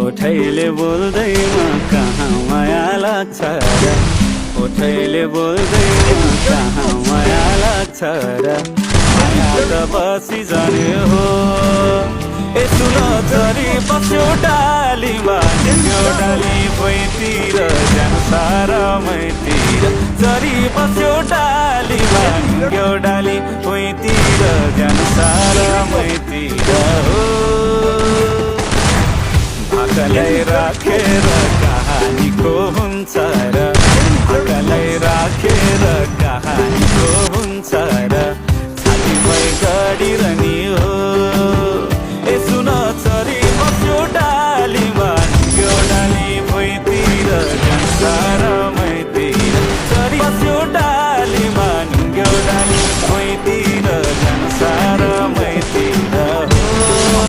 ओठैले बोल्दैमा कहाँ माया लाग्छ र ओठैले बोल्दैमा कहाँ माया लाग्छ र माया त बसी जाने हो ए सुन झरी बस्यो डालीमा त्यो डाली भुइँतिर जान सारा मैतिर झरी बस्यो डालीमा त्यो डाली भुइँतिर जान सारा मैतिर हो भाकालाई राखेर कहानीको हुन्छ र भाकालाई राखेर कहानीको हुन्छ र छातीमै गढी